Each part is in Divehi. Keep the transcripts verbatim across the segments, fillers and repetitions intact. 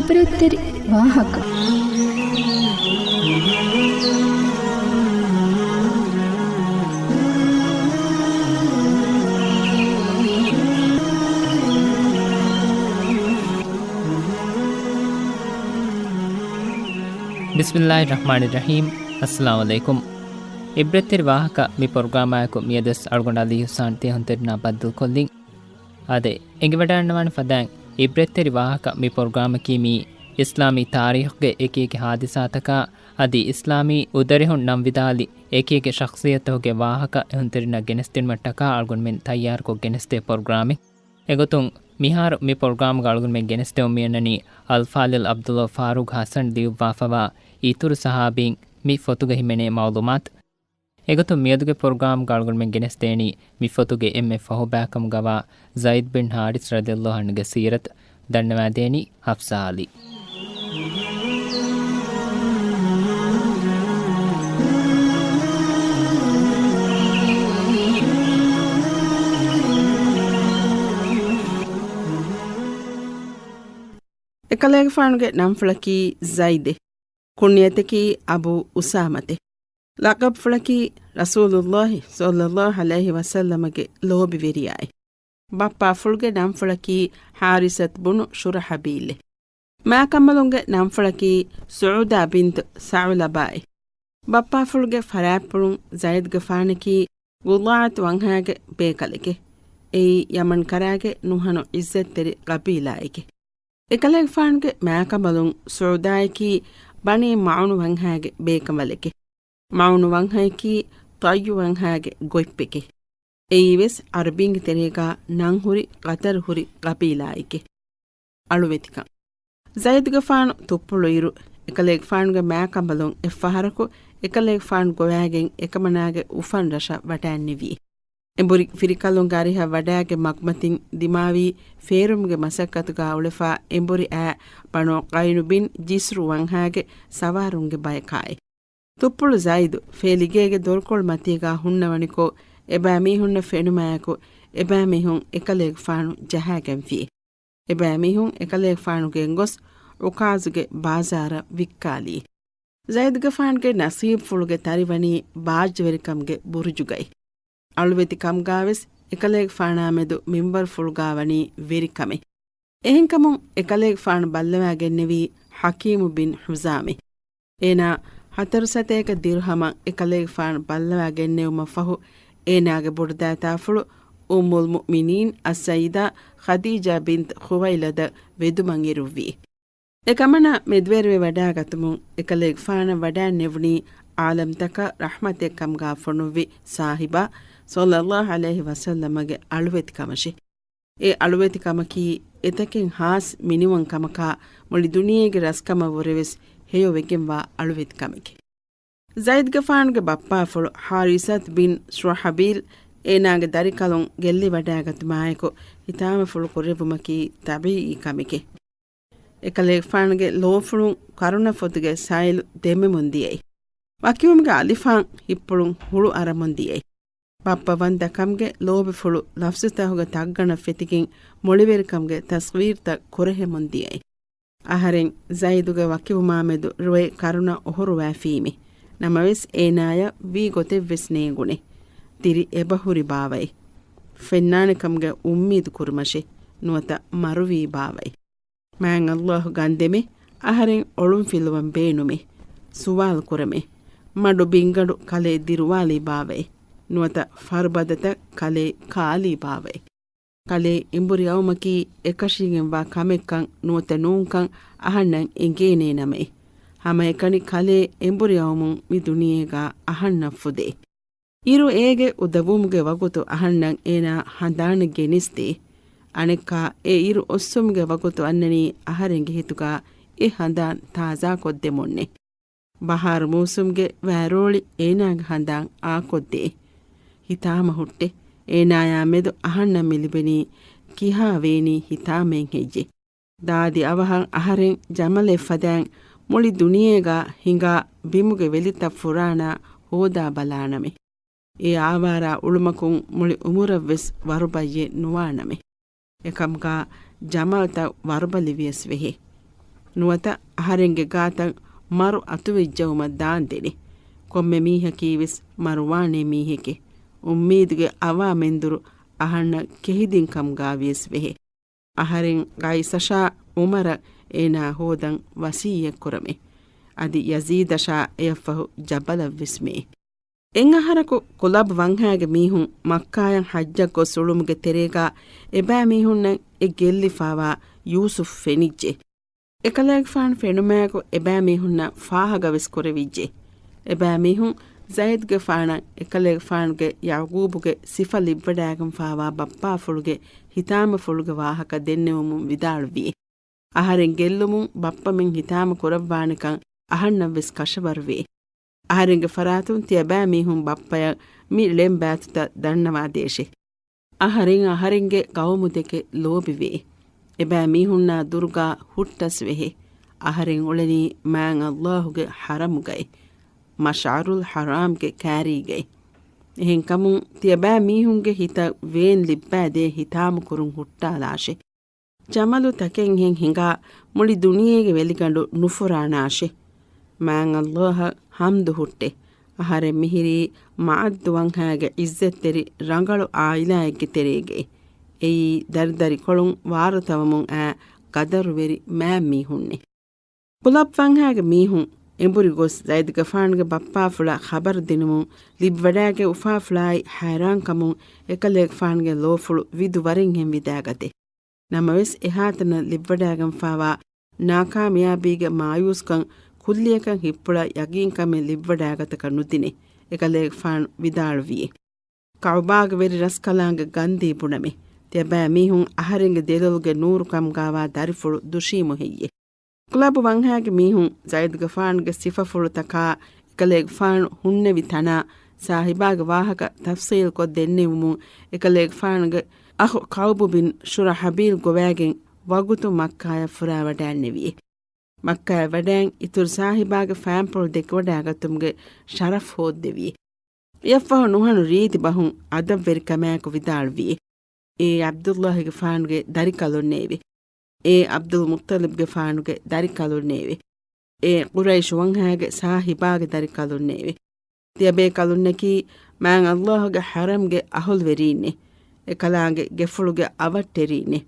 އިބްރަތްތެރި ވާހަކަ. ބިސްމިއްލާހި ރަޙްމާނި ރަޙީމް. އައްސަލާމު ޢަލައިކުމް. އިބްރަތްތެރި ވާހަކަ މި ޕްރޮގްރާމާއެކު މިއަދުވެސް އަޅުގަނޑު ޢަލީ ހުސާން ތިޔަހުންތެރިންނާ ބައްދަލުކޮށްލިން. އާދެ، އެނގިވަޑައިގަންނަވާނެ ފަދައިން އިބްރަތްތެރި ވާހަކަ މި ޕްރޮގްރާމަކީ މިއީ އިސްލާމީ ތާރީޚުގެ އެކިއެކި ޙާދިސާތަކާ އަދި އިސްލާމީ އުދަރެހުން ނަން ވިދާލި އެކިއެކި ޝަޚްޞިއްޔަތުގެ ވާހަކަ އެހުންތެރިންނަށް ގެނެސްދިނުމަށްޓަކާ އަޅުގަނޑުމެން ތައްޔާރުކޮށް ގެނެސްދޭ ޕްރޮގްރާމެއް. އެގޮތުން މިހާރު މި ޕްރޮގްރާމްގަ އަޅުގަނޑުމެން ގެނެސްދެމުން މިއަންނަނީ އަލްފާޟިލް ޢަބްދުﷲ ފާރޫޤް ޙަސަން ލިޔުއްވާފަވާ އިތުރު ޞަޙާބީން މި ފޮތުގަ ހިމެނޭ މަޢުލޫމާތު. އެގޮތުން މިއަދުގެ ޕްރޮގްރާމްގަ އަޅުގަނޑުމެން ގެނެސްދޭނީ މި ފޮތުގެ އެންމެ ފަހުބައިކަމުގަވާ ޒައިދް ބިން ޙާރިޘް ރަޟިޔަﷲ ޢަންހުގެ ސީރަތު. ދަންނަވާދޭނީ ޙަފްޞާ ޢަލީ. އެކަލޭގެފާނުގެ ނަންފުޅަކީ ޒައިދެ. ކުންޔަތަކީ އަބޫ އުސާމަތެ. ލަޤަބުފުޅަކީ ރަސޫލުﷲ ޞައްލަﷲ ޢަލައިހި ވަސައްލަމަގެ ލޯބިވެރިޔާއި. ބައްޕާފުޅުގެ ނަންފުޅަކީ ޙާރިސަތު ބުނު ޝުރަޙަބީލެ. މާކަނބަލުންގެ ނަންފުޅަކީ ސުޢުދާ ބިންތު ސަޢުލަބާއި. ބައްޕާފުޅުގެ ފަރާތްޕުޅުން ޒައިދުގެފާނަކީ ގުޟާޢަތު ވަންހައިގެ ބޭކަލެކެ. އެއީ ޔަމަން ކަރާގެ ނުހަނު ޢިއްޒަތްތެރި ޤަބީލާއެކެ. އެކަލޭގެފާނުގެ މާކަނބަލުން ސުޢުދާއަކީ ބަނީ މަޢުނު ވަންހައިގެ ބޭކަނބަލެކެ. މަޢުނު ވަންހައަކީ ޠައްޔު ވަންހައިގެ ގޮތްޕެކެ. އެއީވެސް ޢަރަބީންގެ ތެރޭގާ ނަން ހުރި ޤަތަރު ހުރި ޤަބީލާއެކެ. އަޅުވެތިކަން. ޒައިދުގެފާނު ތުއްޕުޅުއިރު، އެކަލޭގެފާނުގެ މާކަނބަލުން އެއްފަހަރަކު އެކަލޭގެފާނު ގޮވާގެން އެކަމަނާގެ އުފަން ރަށަށް ވަޑައިންނެވި. އެނބުރި ފިރިކަލުންގެ އަރިހަށް ވަޑާގެ މަގުމަތިން ދިމާވީ ފޭރުމުގެ މަސައްކަތުގާ އުޅެފާ އެނބުރި އާ ބަނޫ ޤައިނު ބިން ޖިސްރު ވަންހާގެ ސަވާރުންގެ ބަޔަކާއި. ތުއްޕުޅު ޒައިދު ފޭލިގޭގެ ދޮރުކޮޅު މަތީގާ ހުންނަވަނިކޮށް، އެބައިމީހުންނަށް ފެނުމާއެކު، އެބައިމީހުން އެކަލޭގެފާނު ޖަހާގެންފި. އެބައިމީހުން އެކަލޭގެފާނު ގެންގޮސް، އުކާޒުގެ ބާޒާރަށް ވިއްކާލީ. ޒައިދުގެފާނުގެ ނަސީބުފުޅުގެ ތަރިވަނީ ބާއްޖަވެރިކަމުގެ ބުރުޖުގައި. އަޅުވެތި ކަމުގާވެސް އެކަލޭގެފާނާމެދު މިންވަރުފުޅުގާ ވަނީ ވެރިކަމެއް. އެހެންކަމުން އެކަލޭގެފާނު ބައްލަވާގެންނެވީ ޙަކީމު ބިން ޙުޒާމެ. އޭނާ ހަތަރު ސަތޭކަ ދިރުހަމަށް އެކަލޭގެފާނު ބައްލަވާގެންނެވުމަށް ފަހު، އޭނާގެ ބޮޑުދައިތާފުޅު އުއްމުލް މުއުމިނީން އައްސައްޔިދާ ޚަދީޖާ ބިންތު ޚުވައިލަދަށް ވެދުމަށް އެރުއްވި. އެކަމަނާ މެދުވެރިވެ ވަޑާގަތުމުން އެކަލޭގެފާނަށް ވަޑައިންނެވުނީ ޢާލަމްތަކަށް ރަޙްމަތެއް ކަމުގާ ފޮނުއްވި ޞާޙިބާ ޞައްލަﷲ ޢަލައިހި ވަސައްލަމަގެ އަޅުވެތިކަމަށެ. އެ އަޅުވެތިކަމަކީ އެތަކެއް ހާސް މިނިވަން ކަމަކާ، މުޅި ދުނިޔޭގެ ރަސްކަމަށްވުރެވެސް ހެޔޮވެގެންވާ އަޅުވެތިކަމެކެ. ޒައިދުގެފާނުގެ ބައްޕާފުޅު ޙާރިސަތު ބިން ޝުރަޙަބީލް އޭނާގެ ދަރިކަލުން ގެއްލިވަޑައިގަތުމާއެކު ހިތާމަފުޅު ކުރެއްވުމަކީ ޠަބީޢީ ކަމެކެ. އެކަލޭގެފާނުގެ ލޯފުޅުން ކަރުނަފޮތުގެ ސައިލު ދެމެމުން ދިޔައީ. ވަކިވުމުގެ އަލިފާން ހިއްޕުޅުން ހުޅު އަރަމުން ދިޔައީ. ބައްޕަ ވަންދަކަމުގެ ލޯބިފުޅު ލަފްޒުތަކުގެ ތައްގަނޑަށް ފެތިގެން މޮޅިވެރިކަމުގެ ތަސްވީރުތައް ކުރެހެމުން ދިޔައީ. އަހަރެން ޒައިދުގެ ވަކިވުމާމެދު ރުއެ ކަރުނަ އޮހޮރުވައިފީމެ. ނަމަވެސް އޭނާޔަށް ވީ ގޮތެއްވެސް ނޭނގުނެ. ދިރި އެބަހުރި ބާވައި. ފެންނާނެ ކަމުގެ އުއްމީދު ކުރުމަށެ. ނުވަތަ މަރުވީ ބާވައި. މާތް ﷲ ގަންދެމެ، އަހަރެން އޮޅުންފިލުވަން ބޭނުމެ، ސުވާލު ކުރަމެ، މަޑު ބިންގަނޑު ކަލޭ ދިރުވާލީ ބާވައެ، ނުވަތަ ފަރުބަދަތައް ކަލޭ ކާލީ ބާވައެ. ކަލޭ އެނބުރި އައުމަކީ އެކަށީގެންވާ ކަމެއްކަން ނުވަތަ ނޫންކަން އަހަންނަށް އެނގޭނޭ ނަމައެ. ހަމައެކަނި ކަލޭ އެނބުރި އައުމުން މި ދުނިޔޭގާ އަހަންނަށް ފުދޭ. އިރު އޭގެ އުދަވުމުގެ ވަގުތު އަހަންނަށް އޭނާ ހަނދާނަށް ގެނެސްދޭ. އަނެއްކާ އެ އިރު އޮއްސުމުގެ ވަގުތު އަންނަނީ އަހަރެންގެ ހިތުގާ އެ ހަނދާން ތާޒާކޮށްދެމުންނެ. ބަހާރު މޫސުމްގެ ވާރޯޅި އޭނާގެ ހަނދާން އާކޮށްދޭ. ހިތާމަ ހުއްޓެ. އޭނާޔާ މެދު އަހަންނަށް މި ލިބެނީ ކިހާ ވޭނީ ހިތާމައެއް ހެއްޔެ؟ ދާދި އަވަހަށް އަހަރެން ޖަމަލެއް ފަދައިން މުޅި ދުނިޔޭގާ ހިނގާ ބިމުގެ ވެލިތައް ފުރާނާ ހޯދާ ބަލާނަމޭ. އެ އާވާރާ އުޅުމަކުން މުޅި އުމުރަށްވެސް ވަރުބައްޔެއް ނުވާނަމޭ. އެކަމުގާ ޖަމަލްތައް ވަރުބަލިވިޔަސް ވެހޭ. ނުވަތަ އަހަރެންގެ ގާތަށް މަރު އަތުވެއްޖައުމަށް ދާންދެނީ. ކޮންމެ މީހަކީވެސް މަރުވާނޭ މީހެކޭ. އުއްމީދުގެ އަވާ މެންދުރު އަހަންނަށް ކެހިދިން ކަމުގައިވިޔަސް ވެހޭ. އަހަރެން ގައިސަށާ އުމަރަށް އޭނާ ހޯދަން ވަސިއްޔަތް ކުރަމޭ. އަދި ޔަޒީދަށާ އެއަށްފަހު ޖަބަލަށްވެސް މޭ. އެއްއަހަރަކު ކުލަބް ވަންހާގެ މީހުން މައްކާޔަށް ޙައްޖަށް ގޮސް އުޅުމުގެ ތެރޭގާ އެބައިމީހުންނަށް އެ ގެއްލިފާވާ ޔޫސުފް ފެނިއްޖެ. އެކަލޭގެފާނު ފެނުމާއެކު އެބައިމީހުންނަށް ފާހަގަވެސް ކުރެވިއްޖެ. އެބައިމީހުން ޒައިދްގެފާނަށް އެކަލޭގެފާނުގެ ޔަޢުޤޫބުގެ ސިފަ ލިއްވަޑައިގެންފާވާ ބައްޕާފުޅުގެ ހިތާމަފުޅުގެ ވާހަކަ ދެންނެވުމުން ވިދާޅުވި. އަހަރެން ގެއްލުމުން ބައްޕަމެން ހިތާމަ ކުރައްވާނެކަން އަހަންނަށްވެސް ކަށަވަރުވޭ. އަހަރެންގެ ފަރާތުން ތިޔަބައިމީހުން ބައްޕަޔަށް މި ޅެން ބާތުތައް ދަންނަވާދޭށޭ. އަހަރެން އަހަރެންގެ ގައުމުދެކެ ލޯބިވޭ. އެބައިމީހުންނާ ދުރުގާ ހުއްޓަސް ވެހޭ. އަހަރެން އުޅެނީ މާތް ﷲ ގެ ޙަރަމުގައި، މަޝްޢަރުލް ޙަރާމްގެ ކާރީގައި. އެހެންކަމުން ތިޔަބައިމީހުންގެ ހިތަށް ވޭން ލިއްބާދޭ ހިތާމަކުރުން ހުއްޓާލާށޭ. ޖަމަލު ތަކެއްހެން ހިނގާ މުޅި ދުނިޔޭގެ ވެލިގަނޑު ނުފުރާނާށޭ. މާތް ﷲ އަށް ޙަމްދު ހުއްޓޭ. އަހަރެން މިހިރީ މަޢައްދު ވަންހާގެ ޢިއްޒަތްތެރި ރަނގަޅު ޢާއިލާއެއްގެ ތެރޭގައި. އެއީ ދަރިދަރިކޮޅުން ވާރުތަވަމުން އައި ޤަދަރުވެރި މާތް މީހުންނޭ. ކުލަބް ވަންހާގެ މީހުން އެނބުރި ގޮސް ޒައިދުގެފާނުގެ ބައްޕާފުޅާ ޚަބަރު ދިނުމުން ލިއްވަޑައިގެން އުފާފުޅާއި ހައިރާންކަމުން އެކަލޭގެފާނުގެ ލޯފުޅު ވިދު ވަރެއްހެން ވިދާގަތޭ. ނަމަވެސް އެހާތަނަށް ލިއްވަޑައިގެންފާވާ ނާކާމިޔާބީގެ މާޔޫސްކަން ކުއްލިއަކަށް ހިއްޕުޅަށް ޔަގީންކަމެއް ލިއްވަޑައިގަތަކަށް ނުދިނޭ. އެކަލޭގެފާނު ވިދާޅުވިއޭ. ކަޢުބާގެ ވެރި ރަސްކަލާނގެ ގަންދީ ބުނަމޭ. ތިޔަބައިމީހުން އަހަރެންގެ ދެލޮލުގެ ނޫރު ކަމުގާވާ ދަރިފުޅު ދުށީމު ހެއްޔޭ؟ ކުލަބު ވަންހާގެ މީހުން ޒައިދުގެފާނުގެ ސިފަފުޅުތަކާ، އެކަލޭގެފާނު ހުންނެވި ތަނާ، ސާހިބާގެ ވާހަކަ ތަފްޞީލްކޮށް ދެންނެވުމުން، އެކަލޭގެފާނުގެ އަޚު ކަޢުބު ބިން ޝުރަޙަބީލް ގޮވައިގެން ވަގުތު މައްކާޔަށް ފުރާވަޑައިންނެވިއޭ. މައްކާޔަށް ވަޑައިން އިތުރު ސާހިބާގެ ފާންޕުޅު ދެކެވަޑައިގަތުމުގެ ޝަރަފް ހޯއްދެވިއޭ. އެއަށްފަހު ނުހަނު ރީތި ބަހުން އަދަބްވެރިކަމާއެކު ވިދާޅުވިއޭ. އޭ ޢަބްދުﷲގެފާނުގެ ދަރިކަލުންނޭވެ! އޭ ޢަބްދުލްމުއްޠަލިބްގެފާނުގެ ދަރިކަލުންނޭވެ! އޭ ޤުރައިޝު ވަންހާގެ ސާހިބާގެ ދަރިކަލުންނޭވެ! ތިޔަބޭކަލުންނަކީ މާތް ﷲގެ ޙަރަމްގެ އަހުލުވެރީންނޭ. އެކަލާނގެ ގެފުޅުގެ އަވަށްޓެރީންނޭ.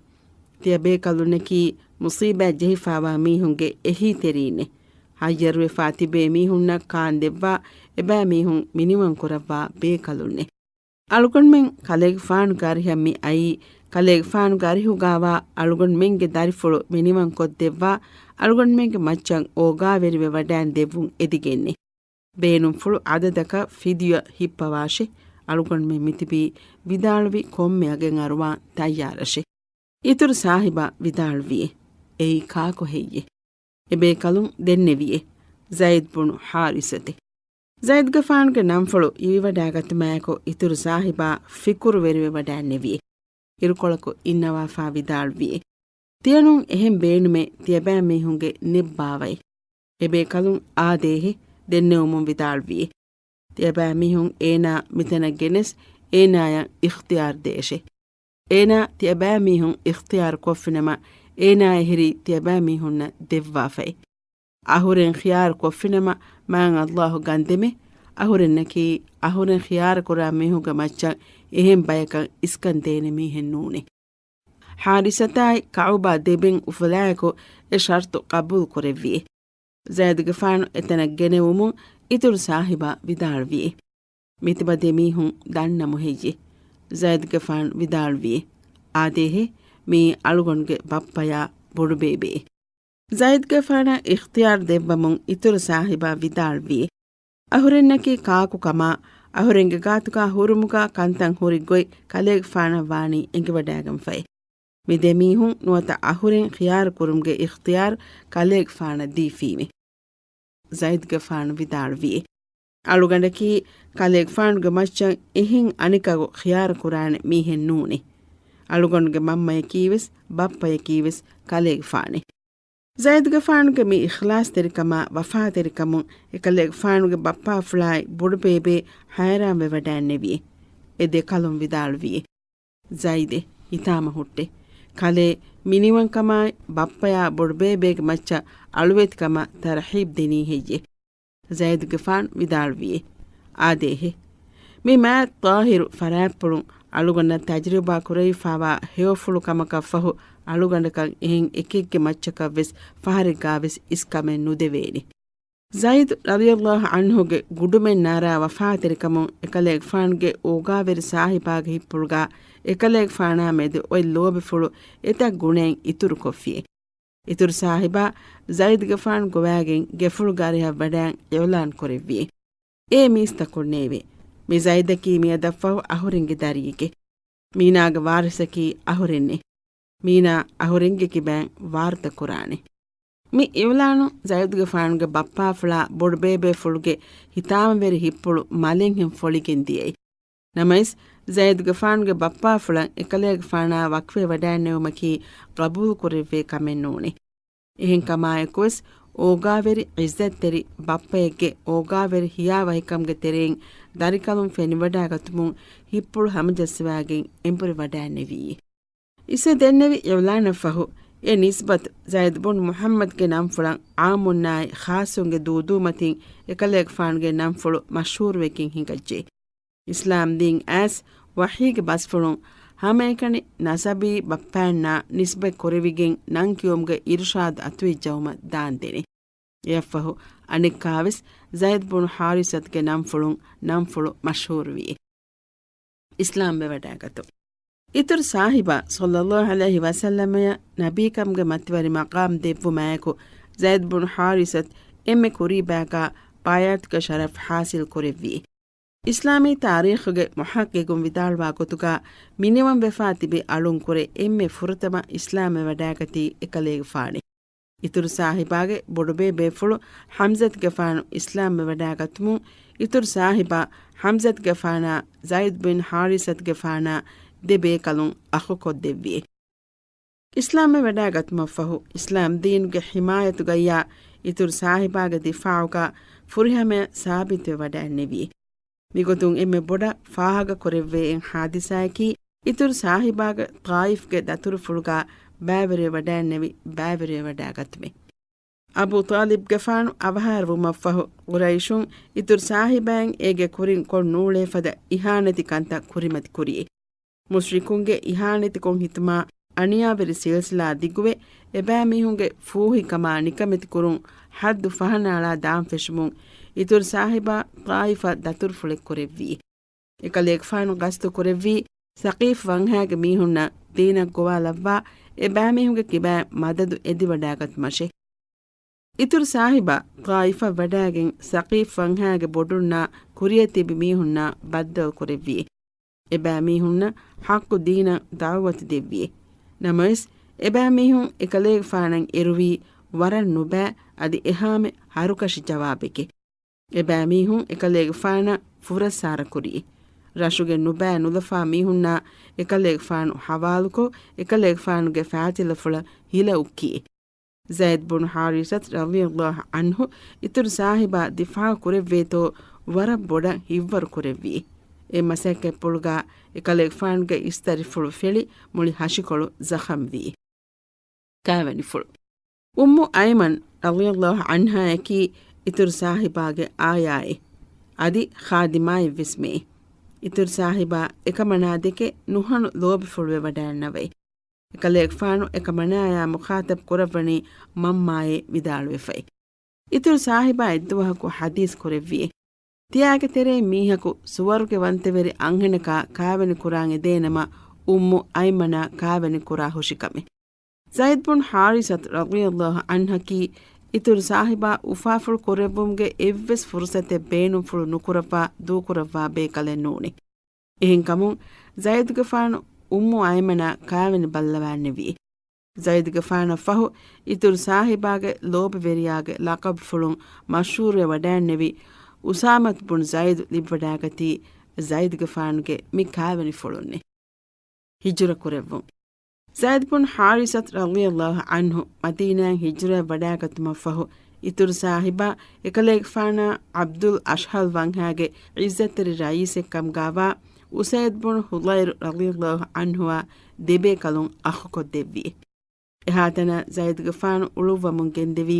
ތިޔަބޭކަލުންނަކީ މުޞީބާތް ޖެހިފާވާ މީހުންގެ އެހީތެރީންނޭ. ހައްޔަރުވެފާ ތިބޭ މީހުންނަށް ކާން ދެއްވާ، އެބައިމީހުން މިނިވަން ކުރައްވާ ބޭކަލުންނޭ. އަޅުގަނޑުމެން ކަލޭގެފާނުގެ އަރިހަށް މި އައީ، ކަލޭގެފާނުގެ އަރިހުގާވާ އަޅުގަނޑުމެންގެ ދަރިފުޅު މިނިވަންކޮށްދެއްވާ، އަޅުގަނޑުމެންގެ މައްޗަށް އޯގާވެރިވެ ވަޑައިން ދެއްވުން އެދިގެންނޭ. ބޭނުންފުޅު އަދަދަކަށް ފިދިޔަ ހިއްޕަވާށޭ. އަޅުގަނޑުމެން މިތިބީ ވިދާޅުވި ކޮންމެ އަގެއް އަރުވާން ތައްޔާރަށޭ. އިތުރު ސާހިބާ ވިދާޅުވިއޭ. އެއީ ކާކު ހެއްޔޭ؟ އެބޭކަލުން ދެންނެވިއޭ. ޒައިދް ބުނު ޙާރިސަތޭ. ޒައިދްގެފާނުގެ ނަންފުޅު އިވިވަޑައިގަތުމާއެކު އިތުރު ސާހިބާ ފިކުރުވެރިވެވަޑައިންނެވިއޭ. އިރުކޮޅަކު އިންނަވާފާ ވިދާޅުވިއޭ. ތިޔަނޫން އެހެން ބޭނުމޭ ތިޔަބައިމީހުންގެ ނެއްބާވައި. އެބޭކަލުން އާދޭހޭ ދެންނެވުމުން ވިދާޅުވިއޭ. ތިޔަބައިމީހުން އޭނާ މިތަނަށް ގެނެސް އޭނާޔަށް އިޚްތިޔާރު ދޭށޭ. އޭނާ ތިޔަބައިމީހުން އިޚްތިޔާރު ކޮށްފިނަމަ، އޭނާއެހެރީ ތިޔަބައިމީހުންނަށް ދެއްވާފައި. އަހުރެން ޚިޔާރު ކޮށްފިނަމަ، މާތް ﷲ ގަންދެމޭ، އަހުރެންނަކީ އަހުރެން ޚިޔާރުކުރާ މީހުންގެ މައްޗަށް އެހެން ބަޔަކަށް އިސްކަން ދޭނެ މީހެއް ނޫނޭ. ޙާރިސަތާއި ކަޢުބާ ދެބެން އުފުލާއެކު އެ ޝަރްޠު ޤަބޫލު ކުރެއްވިއޭ. ޒައިދުގެފާނު އެތަނަށް ގެނެވުމުން އިތުރު ސާހިބާ ވިދާޅުވިއޭ. މިތިބަ ދެ މީހުން ދަންނަމު ހެއްޔޭ؟ ޒައިދުގެފާނު ވިދާޅުވިއޭ. އާދޭހޭ، މިއީ އަޅުގަނޑުގެ ބައްޕަޔާ ބޮޑުބޭބެއޭ. ޒައިދުގެފާނަށް އިޚްތިޔާރު ދެއްވަމުން އިތުރު ސާހިބާ ވިދާޅުވިއޭ. އަހުރެންނަކީ ކާކު ކަމާ، އަހުރެންގެ ގާތުގާ ހުރުމުގާ ކަންތައް ހުރި ގޮތް ކަލޭގެފާނަށް ވާނީ އެނގިވަޑައިގެންފައި. މި ދެ މީހުން ނުވަތަ އަހުރެން ޚިޔާރު ކުރުމުގެ އިޚްތިޔާރު ކަލޭގެފާނަށް ދީފީމޭ. ޒައިދުގެފާނު ވިދާޅުވިއޭ. އަޅުގަނޑަކީ ކަލޭގެފާނުގެ މައްޗަށް އެހެން އަނެކަކު ޚިޔާރު ކުރާނެ މީހެއް ނޫނޭ. އަޅުގަނޑުގެ މަންމަޔަކީވެސް ބައްޕަޔަކީވެސް ކަލޭގެފާނޭ. ޒައިދުގެފާނުގެ މި އިޚްލާޞްތެރިކަމާ ވަފާތެރިކަމުން އެކަލޭގެފާނުގެ ބައްޕާފުޅާއި ބޮޑުބޭބެ ހައިރާންވެވަޑައިންނެވިއޭ. އެ ދެ ކަލުން ވިދާޅުވިއޭ. ޒައިދޭ، ހިތާމަ ހުއްޓޭ. ކަލޭ މިނިވަންކަމާއި ބައްޕަޔާ ބޮޑުބޭބޭގެ މައްޗަށް އަޅުވެތިކަމަށް ތަރަހީބް ދިނީ ހެއްޔޭ؟ ޒައިދުގެފާނު ވިދާޅުވިއޭ، އާދޭހޭ. މި މާތް ޠާހިރު ފަރާތްޕުޅުން އަޅުގަނޑަށް ތަޖުރިބާ ކުރެވިފާވާ ހެޔޮފުޅު ކަމަކަށްފަހު، އަޅުގަނޑަކަށް އެހެން އެކެއްގެ މައްޗަކަށްވެސް ފަހަރެއްގާވެސް އިސްކަމެއް ނުދެވޭނެ. ޒައިދު ރަޟިޔަﷲ ޢަންހުގެ ގުޑުމެއް ނާރާ ވަފާތެރިކަމުން އެކަލޭގެފާނުގެ އޯގާވެރި ސާހިބާގެ ހިތްޕުޅުގާ އެކަލޭގެފާނާ މެދު އޮތް ލޯބިފުޅު އެތައް ގުނައިން އިތުރުކޮށްފިއޭ. އިތުރު ސާހިބާ ޒައިދުގެފާނު ގޮވާގެން ގެފުޅުގެ އަރިހަށް ވަޑައިން އިޢުލާން ކުރެއްވިއޭ. އޭ މީސްތަކުންނޭވެ! މި ޒައިދަކީ މިއަދަށްފަހު އަހުރެންގެ ދަރިއެކޭ. މީނާގެ ވާރިސަކީ އަހުރެންނޭ. މީނާ އަހުރެންގެ ކިބައިން ވާރުތަ ކުރާނެ. މި އިޢުލާނު ޒައިދުގެފާނުގެ ބައްޕާފުޅާ ބޮޑުބޭބޭފުޅުގެ ހިތާމަވެރި ހިތްޕުޅު މަލެންހެން ފޮޅިގެން ދިޔައީ. ނަމަވެސް، ޒައިދުގެފާނުގެ ބައްޕާފުޅަށް އެކަލޭގެފާނާ ވަޤްފެ ވަޑައިންނެވުމަކީ ޤަބޫލުކުރެއްވޭ ކަމެއް ނޫނޭ. އެހެންކަމާއެކުވެސް، އޯގާވެރި ޢިއްޒަތްތެރި ބައްޕައެއްގެ އޯގާވެރި ހިޔާވަހިކަމުގެ ތެރެއިން ދަރިކަލުން ފެނިވަޑައިގަތުމުން ހިތްޕުޅު ހަމަޖައްސަވާގެން އެނބުރި ވަޑައިންނެވިއޭ. އިސްވެ ދެންނެވި އިޢުލާނަށްފަހު، އެ ނިސްބަތު ޒައިދު ބުން މުޙައްމަދުގެ ނަންފުޅަށް ޢާއްމުންނާއި ޚާއްޞުންގެ ދޫދޫމަތިން އެކަލޭގެފާނުގެ ނަންފުޅު މަޝްހޫރުވެގެން ހިނގައްޖެ. އިސްލާމް ދީން އައިސް ވަޙީގެ ބަސްފުޅުން ހަމައެކަނި ނަސަބީ ބައްޕައަންނާ ނިސްބަތް ކުރެވިގެން ނަން ކިޔުމުގެ އިރުޝާދު އަތުވެއްޖައުމަށް ދާންދެނީ. އެއަށްފަހު އަނެއްކާވެސް ޒައިދު ބުނު ޙާރިސަތުގެ ނަންފުޅުން ނަންފުޅު މަޝްހޫރުވި. އިސްލާމްވެވަޑައިގަތުން. އިތުރު ސާހިބާ ޞައްލައްލާހު ޢަލައިހި ވަސައްލަމަޔަށް ނަބީކަމުގެ މަތިވެރި މަޤާމް ދެއްވުމާއެކު، ޒައިދު ބުނު ޙާރިސަތު އެންމެ ކުރީބާކާ ބައިޢަތުގެ ޝަރަފް ޙާޞިލް ކުރެއްވި. އިސްލާމީ ތާރީޚުގެ މުޙައްޤިޤުން ވިދާޅުވާ ގޮތުގާ، މިނިވަންވެފާ ތިބި އަޅުންކުރެ އެންމެ ފުރަތަމަ އިސްލާމްވެވަޑައިގަތީ އެކަލޭގެފާނޭ. އިތުރު ސާހިބާގެ ބޮޑުބޭބޭފުޅު ޙަމްޒަތުގެފާނު އިސްލާމްވެވަޑައިގަތުމުން، އިތުރު ސާހިބާ ޙަމްޒަތުގެފާނާ ޒައިދު ބިން ޙާރިސަތުގެފާނާ ދެ ބޭކަލުން އަޚުކޮށްދެއްވި. އިސްލާމްވެވަޑައިގަތުމަށްފަހު، އިސްލާމް ދީނުގެ ޙިމާޔަތުގައްޔާ އިތުރު ސާހިބާގެ ދިފާޢުގާ ފުރިހަމަޔަށް ސާބިތުވެވަޑައިންނެވި. މިގޮތުން އެންމެ ބޮޑަށް ފާހަގަކުރެއްވޭ އެއް ޙާދިސާއަކީ، އިތުރު ސާހިބާގެ ޠާއިފްގެ ދަތުރުފުޅުގާ ބައިވެރިވެވަޑައިންނެވި ބައިވެރިވެވަޑައިގަތުމެއް. އަބޫ ޠާލިބްގެފާނު އަވަހާރަވުމަށްފަހު، ޤުރައިޝުން އިތުރު ސާހިބާއިން އޭގެ ކުރިން ކޮށް ނޫޅޭ ފަދަ އިހާނެތި ކަންތައް ކުރިމަތިކުރި. މުޝްރިކުންގެ އިހާނެތިކޮށް ހިތުމާ އަނިޔާވެރި ސިލްސިލާ ދިގުވެ، އެބައިމީހުންގެ ފޫހިކަމާ ނިކަމެތިކުރުން ޙައްދު ފަހަނައަޅާ ދާން ފެށުމުން، އިތުރު ސާހިބާ ޠާއިފަށް ދަތުރުފުޅެއް ކުރެއްވީ. އެކަލޭގެފާނު ގަސްތު ކުރެއްވީ، ސަޤީފް ވަންހާގެ މީހުންނަށް ދީނަށް ގޮވާލައްވާ، އެބައިމީހުންގެ ކިބައިން މަދަދު އެދިވަޑައިގަތުމަށޭ. އިތުރު ސާހިބާ ޠާއިފަށް ވަޑައިގެން، ސަޤީފް ވަންހާގެ ބޮޑުންނާ ކުރިއަށް ތިބި މީހުންނާ ބައްދަލު ކުރެއްވި. އެބައިމީހުންނަށް ޙައްޤު ދީނަށް ދަޢުވަތު ދެއްވި. ނަމަވެސް، އެބައިމީހުން އެކަލޭގެފާނަށް އެރުވީ ވަރަށް ނުބައި އަދި އެހާމެ ހަރުކަށި ޖަވާބެކޭ. އެބައިމީހުން އެކަލޭގެފާނަށް ފުރައްސާރަ ކުރީ. ރަށުގެ ނުބައި ނުލަފާ މީހުންނާ އެކަލޭގެފާނު ޙަވާލުކޮށް، އެކަލޭގެފާނުގެ ފާތިލަފުޅަށް ހިލަ އުއްކި. ޒައިދު ބުނު ޙާރިސަތު ރަޟިޔަﷲ ޢަންހު އިތުރު ސާހިބާ ދިފާޢު ކުރެއްވޭތޯ ވަރަށް ބޮޑަށް ހިތްވަރު ކުރެއްވީ. އެ މަސައްކަތްޕުޅުގާ އެކަލޭގެފާނުގެ އިސްތަށިފުޅު ފެޅި މުޅި ހަށިކޮޅު ޒަޚަމްވީ. ކާވެނިފުޅު. އުއްމު އައިމަން ރަޟިޔަﷲ ޢަންހާއަކީ އިތުރު ސާހިބާގެ އާޔާއެއް، އަދި ޚާދިމާއެއްވެސް މެއެއް. އިތުރު ސާހިބާ އެކަމަނާ ދެކެ ނުހަނު ލޯބިފުޅުވެވަޑައިންނަވައި. އެކަލޭގެފާނު އެކަމަނާޔާ މުޚާޠަބް ކުރައްވަނީ މަންމާއޭ ވިދާޅުވެފައި. އިތުރު ސާހިބާ އެއްދުވަހަކު ޙަދީޘް ކުރެއްވިއޭ. ތިޔާގެ ތެރެއިން މީހަކު ސުވަރުގެވަންތަވެރި އަންހެނަކާ ކާވެނި ކުރާން އެދޭނަމަ، އުއްމު އައިމަނާ ކާވެނި ކުރާ ހުށިކަމެއް. ޒައިދު ބުން ޙާރިސަތު ރަޟިޔަﷲ ޢަންހަކީ އިތުރު ސާހިބާ އުފާފުޅު ކުރެއްވުމުގެ އެއްވެސް ފުރުޞަތެއް ބޭނުންފުޅު ނުކުރައްވާ ދޫކުރައްވާ ބޭކަލެއް ނޫނޭ. އެހެންކަމުން، ޒައިދުގެފާނު އުއްމު އައިމަނާ ކާވެނި ބައްލަވާންނެވި. ޒައިދުގެފާނަށް ފަހު، އިތުރު ސާހިބާގެ ލޯބިވެރިޔާގެ ލަޤަބުފުޅުން މަޝްހޫރުވެ ވަޑައިންނެވި އުސާމަތު ބުން ޒައިދު ލިބިވަޑައިގަތީ ޒައިދުގެފާނުގެ މި ކާވެނިފުޅުންނޭ. ހިޖުރަ ކުރެއްވުން. ޒައިދު ބުން ޙާރިސަތު ރަޟިޔަﷲ ޢަންހު މަދީނާއިން ހިޖުރަވެ ވަޑައިގަތުމަށްފަހު، އިތުރު ސާހިބާ އެކަލޭގެފާނާ ޢަބްދުލް އަޝްހަލް ވަންހާގެ ޢިއްޒަތްތެރި ރައީސެއް ކަމުގާވާ އުސައިދު ބުން ޙުޟައިރު ރަޟިޔަﷲ ޢަންހުއާ ދެބޭކަލުން އަޚުކޮށްދެއްވި. އެހާތަނަށް ޒައިދުގެފާނު އުޅުއްވަމުން ގެންދެވީ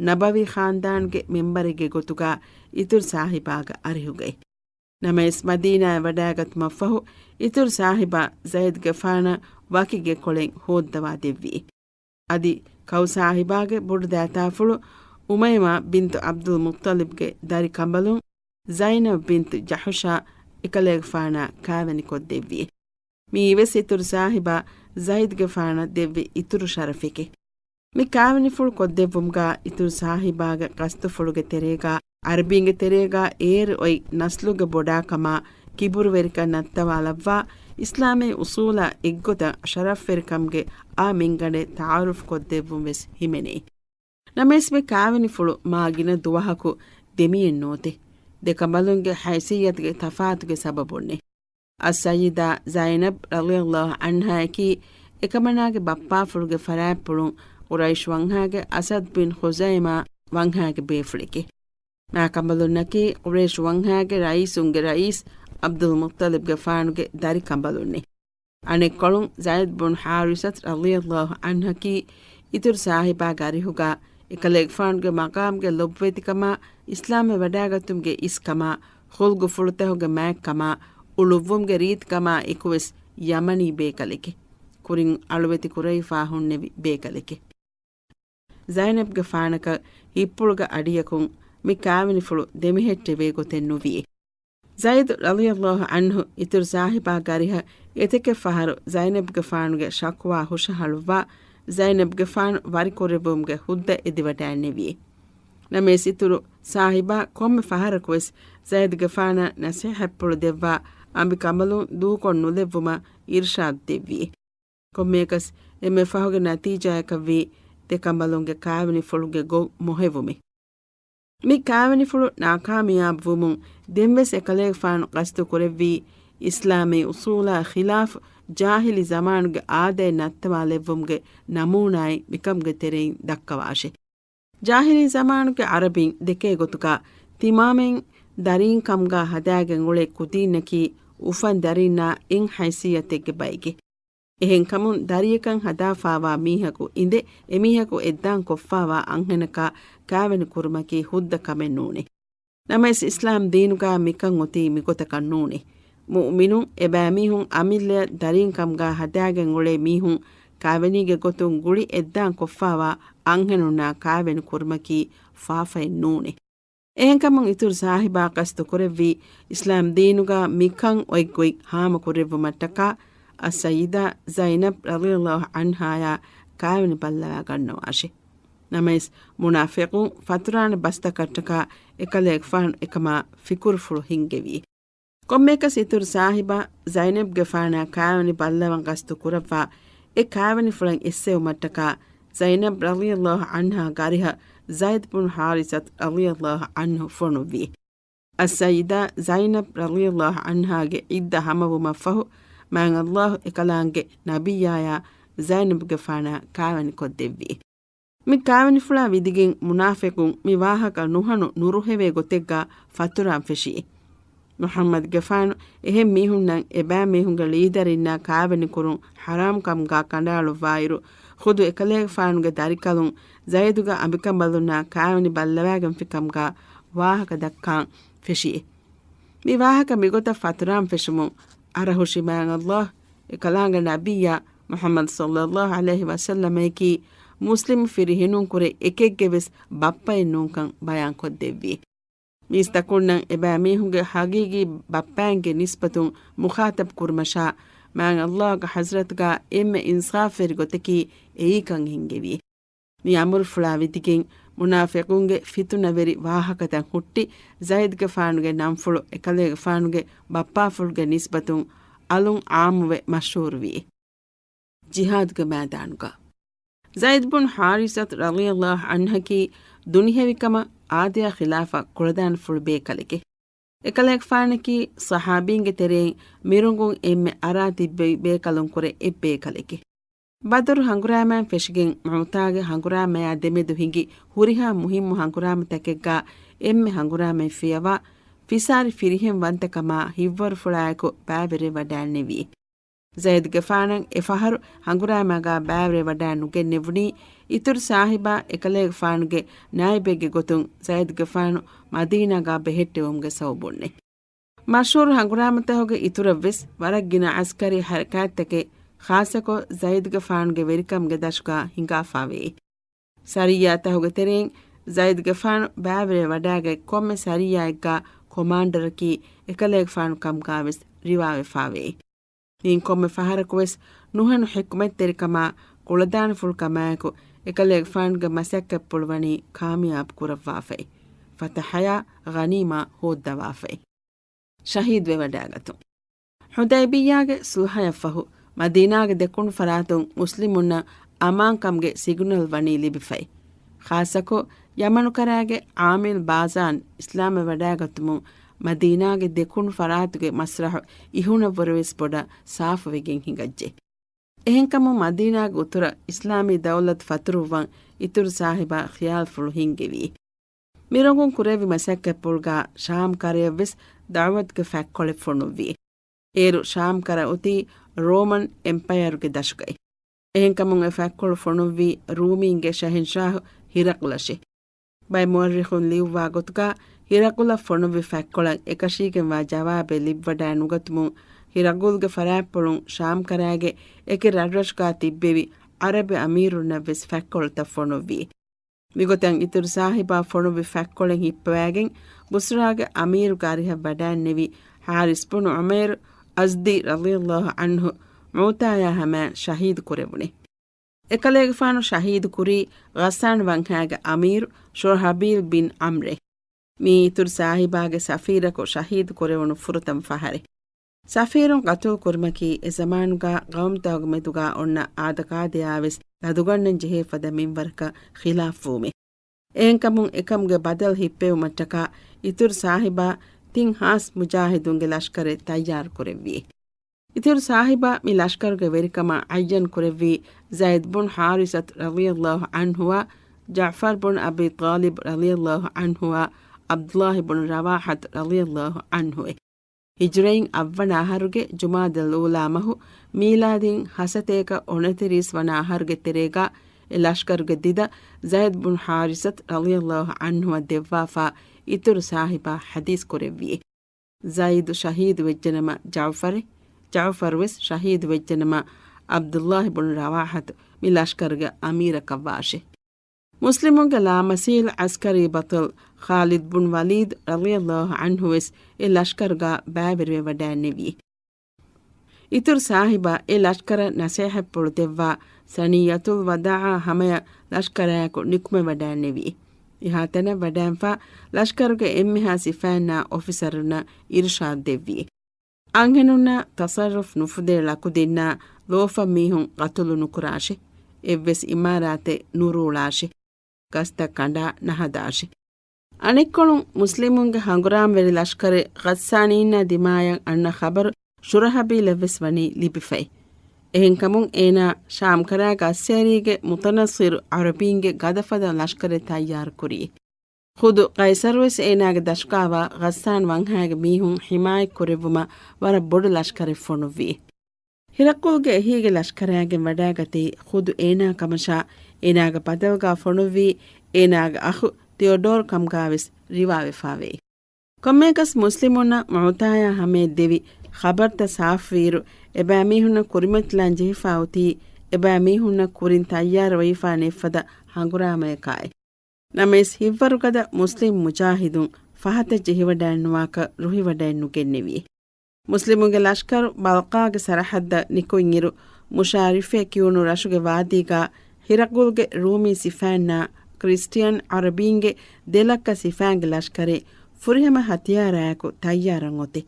ނަބަވީ ޚާންދާންގެ މެންބަރެއްގެ ގޮތުގަ އިތުރު ސާހިބާގެ އަރިހުގައި. ނަމަވެސް މަދީނާއަށް ވަޑާގަތުމަށްފަހު އިތުރު ސާހިބާ ޒައިދުގެފާނަށް ވަކި ގެކޮޅެއް ހޯއްދަވާ ދެއްވި. އަދި ކައު ސާހިބާގެ ބޮޑު ދައިތާފުޅު އުމައިމާ ބިންތު ޢަބްދުލް މުއްޠަލިބްގެ ދަރި ކަނބަލުން ޒައިނަބް ބިންތު ޖަޙުޝާ އެކަލޭގެފާނާ ކާވެނިކޮށްދެއްވި. މިއީވެސް އިތުރު ސާހިބާ ޒައިދުގެފާނަށް ދެއްވި އިތުރު ޝަރަފެކޭ. މި ކާވެނިފުޅު ކޮށްދެއްވުމުގަ އިތުރު ސާހިބާގެ ގަސްތުފުޅުގެ ތެރޭގަ ޢަރަބީންގެ ތެރޭގަ އޭރު އޮތް ނަސްލުގެ ބޮޑާކަމާ ކިބުރުވެރިކަން ނައްތަވާލައްވާ، އިސްލާމީ އުޞޫލާ އެއްގޮތަށް ޝަރަފްވެރިކަމުގެ އާ މިންގަނޑެއް ތަޢާރުފް ކޮށްދެއްވުން ވެސް ހިމެނޭ. ނަމަވެސް މި ކާވެނިފުޅު މާ ގިނަ ދުވަހަކު ދެމިއެއް ނޯތެ. ދެކަނބަލުންގެ ހައިސިއްޔަތުގެ ތަފާތުގެ ސަބަބުންނޭ. އައްސައްޔިދާ ޒައިނަބް ރަޟިޔަﷲ ޢަންހާއަކީ އެކަމަނާގެ ބައްޕާފުޅުގެ ފަރާތްޕުޅުން ޤުރައިޝް ވަންހާގެ އަސަދް ބިން ޚުޒައިމާ ވަންހާގެ ބޭފުޅެކޭ. މާކަނބަލުންނަކީ ޤުރައިޝް ވަންހާގެ ރައީސުންގެ ރައީސް ޢަބްދުލް މުއްޠަލިބްގެފާނުގެ ދަރިކަނބަލުންނޭ. އަނެއްކޮޅުން ޒައިދް ބުން ޙާރިސަތު ރަޟިޔަﷲ ޢަންހަކީ އިތުރު ސާހިބާގެ އަރިހުގަ އެކަލޭގެފާނުގެ މަޤާމްގެ ލޮބުވެތިކަމާ، އިސްލާމްވެ ވަޑާގަތުމުގެ އިސްކަމާ، ޚުލްޤުފުޅުތަކުގެ މާތްކަމާ، އުޅުއްވުމުގެ ރީތިކަމާ އެކުވެސް ޔަމަނީ ބޭކަލެކޭ. ކުރިން އަޅުވެތި ކުރެވިފާ ހުންނެވި ބޭކަލެކޭ. ޒައިނަބްގެފާނަކަށް ހިތްޕުޅުގެ އަޑިއަކުން މި ކާވެނިފުޅު ދެމެހެއްޓެވޭ ގޮތެއް ނުވިއޭ. ޒައިދު ރަޟިޔަﷲ ޢަންހު އިތުރު ސާހިބާގެ އަރިހަށް އެތަކެއް ފަހަރު ޒައިނަބްގެފާނުގެ ޝަކުވާ ހުށަހަޅުއްވާ، ޒައިނަބްގެފާނު ވަރިކުރެއްވުމުގެ ހުއްދަ އެދިވަޑައިންނެވިއޭ. ނަމަވެސް އިތުރު ސާހިބާ ކޮންމެ ފަހަރަކުވެސް ޒައިދުގެފާނަށް ނަޞޭޙަތްޕުޅު ދެއްވާ، އަނބިކަނބަލުން ދޫކޮށް ނުލެއްވުމަށް އިރުޝާދު ދެއްވިއޭ. ކޮންމެއަކަސް އެންމެ ފަހުގެ ނަތީޖާއަކަށްވީ ދެކަނބަލުންގެ ކާވެނިފުޅުގެ ގޮތް މޮހެވުމޭ. މި ކާވެނިފުޅު ނާކާމިޔާބު ވުމުން ދެންވެސް އެކަލޭގެފާނު ގަސްތު ކުރެއްވީ އިސްލާމީ އުޞޫލާ ޚިލާފު ޖާހިލީ ޒަމާނުގެ އާދައެއް ނައްތަވާލެއްވުމުގެ ނަމޫނާއެއް މިކަމުގެ ތެރެއިން ދައްކަވާށޭ. ޖާހިލީ ޒަމާނުގެ ޢަރަބިން ދެކޭ ގޮތުގަ ތިމާމެން ދަރީން ކަމުގަ ހަދާގެން އުޅޭ ކުދީންނަކީ އުފަން ދަރިންނާ އެއް ހައިސިއްޔަތެއްގެ ބައެކޭ. އެހެންކަމުން ދަރިއަކަށް ހަދާފާވާ މީހަކު އިނދެ އެމީހަކު އެއްދާން ކޮށްފާވާ އަންހެނަކާ ކާވެނި ކުރުމަކީ ހުއްދަ ކަމެއް ނޫނޭ. ނަމަވެސް އިސްލާމް ދީނުގަ މިކަން އޮތީ މިގޮތަކަށް ނޫނޭ. މުއުމިނުން އެބައިމީހުން އަމިއްލަޔަށް ދަރީން ކަމުގަ ހަދާގެން އުޅޭ މީހުން ކާވެނީގެ ގޮތުން ގުޅި އެއްދާން ކޮށްފާވާ އަންހެނުންނާ ކާވެނި ކުރުމަކީ ފާފައެއް ނޫނޭ. އެހެންކަމުން އިތުރު ސާހިބާ ގަސްތު ކުރެއްވީ އިސްލާމް ދީނުގަ މިކަން އޮތް ގޮތް ހާމަ ކުރެއްވުމަށްޓަކާ އައްސައްޔިދާ ޒައިނަބް ރަޟިޔަﷲ ޢަންހާޔާ ކާވެނި ބައްލަވާ ގަންނަވާށޭ. ނަމަވެސް މުނާފިޤުން ފަތުރާނެ ބަސްތަކަށްޓަކާ އެކަލޭގެފާނު އެކަމާ ފިކުރުފުޅު ހިންގެވި. ކޮންމެއަކަސް އިތުރު ސާހިބާ ޒައިނަބްގެފާނާ ކާވެނި ބައްލަވަން ގަސްތު ކުރައްވާ އެ ކާވެނިފުޅަށް އެއްސެވުމަށްޓަކާ ޒައިނަބް ރަޟިޔަﷲ ޢަންހާގެ އަރިހަށް ޒައިދް ބުން ޙާރިސަތު ރަޟިޔަﷲ ޢަންހު ފޮނުއްވި. އައްސައްޔިދާ ޒައިނަބް ރަޟިޔަﷲ ޢަންހާގެ ޢިއްދަ ހަމަވުމަށްފަހު، މާތް ﷲ އެކަލާނގެ ނަބިއްޔާޔާ ޒައިނަބްގެފާނާ ކާވެނިކޮށްދެއްވި. މި ކާވެނިފުޅާ ވިދިގެން މުނާފިޤުން މި ވާހަކަ ނުހަނު ނުރުހެވޭ ގޮތެއްގަ ފަތުރާން ފެށި. މުޙައްމަދުގެފާނު އެހެން މީހުންނަށް އެބައިމީހުންގެ ޅީދަރިންނާ ކާވެނިކުރުން ޙަރާމް ކަމުގަ ކަނޑައަޅުއްވާއިރު، ޚުދު އެކަލޭގެފާނުގެ ދަރިކަލުން ޒައިދުގެ އަނބިކަނބަލުންނާ ކާވެނި ބައްލަވާގެންފިކަމުގަ ވާހަކަ ދައްކާން ފެށި. މި ވާހަކަ މިގޮތަށް ފަތުރާން ފެށުމުން އަރަހުށި މާތް ﷲ އެކަލާނގެ ނަބިއްޔާ މުޙައްމަދު ޞައްލަﷲ ޢަލައިހި ވަސައްލަމައަކީ މުސްލިމް ފިރިހެނުންކުރެ އެކެއްގެވެސް ބައްޕައެއް ނޫންކަން ބަޔާންކޮށްދެއްވި. މީސްތަކުންނަށް އެބައިމީހުންގެ ޙަޤީޤީ ބައްޕައިންގެ ނިސްބަތުން މުޚާޠަބް ކުރުމަށާ، މާތް ﷲގެ ޙަޟްރަތުގަ އެންމެ އިންސާފްވެރި ގޮތަކީ އެއީކަން ހިންގެވި. މި އަމުރުފުޅާ ވިދިގެން މުނާފިޤުންގެ ފިތުނަވެރި ވާހަކަތައް ހުއްޓި، ޒައިދުގެފާނުގެ ނަންފުޅު އެކަލޭގެފާނުގެ ބައްޕާފުޅުގެ ނިސްބަތުން އަލުން ޢާއްމުވެ މަޝްހޫރުވި. ޖިހާދުގެ މައިދާނުގަ ޒައިދް ބުން ޙާރިސަތު ރަޟިޔަﷲ ޢަންހަކީ ދުނިހެވިކަމަށް އާދަޔާ ޚިލާފަށް ކުޅަދާނަފުޅު ބޭކަލެކެ. އެކަލޭގެފާނަކީ ޞަޙާބީންގެ ތެރެއިން މިރުނގުން އެންމެ އަރާ ތިއްބެވި ބޭކަލުންކުރެ އެއްބޭކަލެކެ. ބަދުރު ހަނގުރާމައިން ފެށިގެން މުޢުތާގެ ހަނގުރާމަޔާ ދެމެދު ހިނގި ހުރިހާ މުހިއްމު ހަނގުރާމަތަކެއްގަ އެންމެ ހަނގުރާމައެއް ފިޔަވާ، ފިސާރި ފިރިހެން ވަންތަކަމާ ހިތްވަރުފުޅާއެކު ބައިވެރިވެވަޑައިންނެވި. ޒައިދުގެފާނަށް އެފަހަރު ހަނގުރާމާގާ ބައިވެރިވެވަޑައިނުގެންނެވުނީ، އިތުރު ސާހިބާ އެކަލޭގެފާނުގެ ނާއިބެއްގެ ގޮތުން ޒައިދުގެފާނު މަދީނާގާ ބެހެއްޓެވުމުގެ ސަބަބުންނެ. މަޝްހޫރު ހަނގުރާމަތަކުގެ އިތުރަށްވެސް ވަރަށް ގިނަ އަސްކަރީ ހަރަކާތްތަކެއް ޚާއްޞަކޮށް ޒައިދުގެފާނުގެ ވެރިކަމުގެ ދަށުގާ ހިނގާފާވޭ. ސަރިއްޔާތަކުގެ ތެރެއިން ޒައިދުގެފާނު ބައިވެރިވެވަޑައިގަތް ކޮންމެ ސަރިއްޔާއެއްގާ ކޮމާންޑަރަކީ އެކަލޭގެފާނު ކަމުގާވެސް ރިވާވެފާވޭ. މިއިން ކޮންމެ ފަހަރަކުވެސް ނުހަނު ޙިކްމަތްތެރިކަމާ ކުޅަދާނަފުޅުކަމާއެކު އެކަލޭގެފާނުގެ މަސައްކަތްޕުޅު ވަނީ ކާމިޔާބު ކުރައްވާފައި، ފަތަޙަޔާ ޣަނީމާ ހޯއްދަވާފައި. ޝަހީދުވެވަޑައިގަތުން. ޙުދައިބިއްޔާގެ ޞުލްޙަޔަށްފަހު، މަދީނާގެ ދެކުނު ފަރާތުން މުސްލިމުންނަށް އަމާންކަމުގެ ސިގުނަލް ވަނީ ލިބިފައި. ޚާއްޞަކޮށް، ޔަމަނުކަރާގެ ޢާމިލް ބާޒާން އިސްލާމްވެވަޑައިގަތުމުން، މަދީނާގެ ދެކުނު ފަރާތުގެ މަސްރަޙު އިހުނަށްވުރެވެސް ބޮޑަށް ސާފުވެގެން ހިނގައްޖެ. އެހެންކަމުން، މަދީނާގެ އުތުރަށް އިސްލާމީ ދައުލަތު ފަތުރުއްވަން އިތުރު ސާހިބާ ޚިޔާލުފުޅު ހިންގެވި. މިރޮނގުން ކުރެއްވި މަސައްކަތްޕުޅުގާ ޝާމް ކަރަޔަށްވެސް ދަޢުވަތުގެ ފަތްކޮޅެއް ފޮނުއްވި. އޭރު ޝާމް ކަރަ އޮތީ ރޯމަން އެމްޕަޔަރުގެ ދަށުގައި. އެހެންކަމުން އެ ފަތްކޮޅު ފޮނުއްވީ ރޫމީންގެ ޝަހެންޝާހު ހިރަޤުލަށޭ. ބައެއް މުއައްރިޚުން ލިޔުއްވާ ގޮތުގާ، ހިރަޤުލަށް ފޮނުއްވި ފަތްކޮޅަށް އެކަށީގެންވާ ޖަވާބެއް ލިބިވަޑައި ނުގަތުމުން، ހިރަޤުލްގެ ފަރާތްޕުޅުން ޝާމް ކަރާގެ އެކި ރަށްރަށުގާ ތިއްބެވި ޢަރަބި އަމީރުންނަށްވެސް ފަތްކޮޅުތައް ފޮނުއްވި. މިގޮތަށް އިތުރު ސާހިބާ ފޮނުއްވި ފަތްކޮޅެއް ހިއްޕަވައިގެން، ބުޞްރާގެ އަމީރުގެ އަރިހަށް ވަޑައިންނެވި ޙާރިސް ބުނު ޢުމައިރު އަޒްދީ ރަޟިޔަﷲ ޢަންހު މުޢުތާޔާ ހަމައަށް ޝަހީދު ކުރެވުނެ. އެކަލޭގެފާނު ޝަހީދު ކުރީ ޣައްސާން ވަންހާގެ އަމީރު ޝުރަޙަބީލް ބިން ޢަމްރޭ. މިއީ އިތުރު ސާހިބާގެ ސަފީރަކު ޝަހީދު ކުރެވުނު ފުރަތަމަ ފަހަރެއް. ސަފީރުން ޤަތުލު ކުރުމަކީ އެ ޒަމާނުގާ ޤައުމުތަކުގެ މެދުގާ އޮންނަ އާދަ ޤާއިދާވެސް ލަދުގަންނަން ޖެހޭ ފަދަ މިންވަރަކަށް ޚިލާފްވުމެއް. އެހެންކަމުން އެކަމުގެ ބަދަލު ހިއްޕެވުމަށްޓަކާ އިތުރު ސާހިބާ ތިން ހާސް މުޖާހިދުންގެ ލަޝްކަރެއް ތައްޔާރު ކުރެއްވި. އިތުރު ސާހިބާ މި ލަޝްކަރުގެ ވެރިކަމާ ޢައްޔަން ކުރެއްވީ ޒައިދް ބުން ޙާރިސަތު ރަޟިޔަﷲ ޢަންހުއާ، ޖަޢުފަރް ބުން އަބީ ޠާލިބް ރަޟިޔަﷲ ޢަންހުއާ، ޢަބްދުﷲ ބުން ރަވާޙަތު ރަޟިޔަﷲ ޢަންހުއެ. ހިޖުރައިން އަށްވަނަ އަހަރުގެ ޖުމާދަލް އޫލާ މަހު، މީލާދީން ހަސަތޭކަ އޮނަތިރީސް ވަނަ އަހަރުގެ ތެރޭގާ އެ ލަޝްކަރުގެ ދިދަ ޒައިދް ބުން ޙާރިސަތު ރަޟިޔަﷲ ޢަންހުއަށް ދެއްވާފާ އިތުރު ސާހިބާ ޙަދީޘް ކުރެއްވި. ޒައިދު ޝަހީދު ވެއްޖެނަމަ ޖަޢުފަރެ، ޖަޢުފަރުވެސް ޝަހީދު ވެއްޖެނަމަ ޢަބްދުﷲ ބުން ރަވާޙަތު މި ލަޝްކަރުގެ އަމީރަކަށް ވާށެ. މުސްލިމުންގެ ލާމަސީލް ޢަސްކަރީ ބަޠަލް ޚާލިދް ބުން ވަލީދް ރަޟިޔަﷲ ޢަންހުވެސް އެ ލަޝްކަރުގާ ބައިވެރިވެވަޑައިންނެވި. އިތުރު ސާހިބާ އެ ލަޝްކަރަށް ނަޞޭޙަތްޕުޅު ދެއްވާ ސަނިއްޔަތުލް ވަދާޢާ ހަމަޔަށް ލަޝްކަރާއެކު ނިކުމެވަޑައިންނެވި. އެހާތަނަށް ވަޑައިންފާ ލަޝްކަރުގެ އެންމެހާ ސިފައިންނާ އޮފިސަރުންނަށް އިރުޝާދު ދެއްވި. އަންހެނުންނާ ތަޞައްރުފް ނުފުދޭ ޅަކުދިންނާ ލޯފަން މީހުން ޤަތުލު ނުކުރާށެ. އެއްވެސް އިމާރާތެއް ނުރޫޅާށެ. ގަސްތައް ކަނޑާ ނަހަދާށެ. އަނެއްކޮޅުން މުސްލިމުންގެ ހަނގުރާމަވެރި ލަޝްކަރެއް ޣައްސާނީންނާ ދިމާޔަށް އަންނަ ޚަބަރު ޝުރަޙަބީލަށްވެސް ވަނީ ލިބިފައި. އެހެންކަމުން އޭނާ ޝާމްކަރާގެ އައްސޭރީގެ މުތަނައްޞިރު ޢަރަބީންގެ ގަދަފަދަ ލަޝްކަރެއް ތައްޔާރުކުރީ. ޚުދު ޤައިޞަރުވެސް އޭނާގެ ދަށުގާވާ ޣައްސާން ވަންހާގެ މީހުން ޙިމާޔަތްކުރެއްވުމަށް ވަރަށް ބޮޑު ލަޝްކަރެއް ފޮނުއްވި. ހިރަޤުލްގެ އެހީގެ ލަޝްކަރާގެން ވަޑައިގަތީ ޚުދު އޭނާ ކަމަށާ، އޭނާގެ ބަދަލުގާ ފޮނުއްވީ އޭނާގެ އަޚު ތިއޮޑޯރް ކަމުގާވެސް ރިވާވެފާވޭ. ކޮންމެއަކަސް މުސްލިމުންނަށް މުޢުތާޔާ ހަމަޔަށް ދެވި ޚަބަރުތައް ސާފުވިއިރު، އެބައިމީހުންނަށް ކުރިމަތިލާން ޖެހިފާ އޮތީ، އެބައިމީހުންނަށް ކުރިން ތައްޔާރުވެވިފާ ނެތްފަދަ ހަނގުރާމަޔަކާއި. ނަމަވެސް ހިތްވަރުގަދަ މުސްލިމް މުޖާހިދުން ފަހަތަށް ޖެހިވަޑައިނުވާކަށް ރުހިވަޑައެއްނުގެންނެވި. މުސްލިމުންގެ ލަޝްކަރު ބަލްޤާގެ ސަރަޙައްދަށް ނިކުތްއިރު، މުޝާރިފޭ ކިޔުނު ރަށުގެ ވާދީގާ ހިރަޤުލްގެ ރޫމީ ސިފައިންނާ ކްރިސްޓިއަން ޢަރަބީންގެ ދެ ލައްކަ ސިފައިންގެ ލަޝްކަރެއް ފުރިހަމަ ހަތިޔާރާއެކު ތައްޔާރަށް އޮތެ.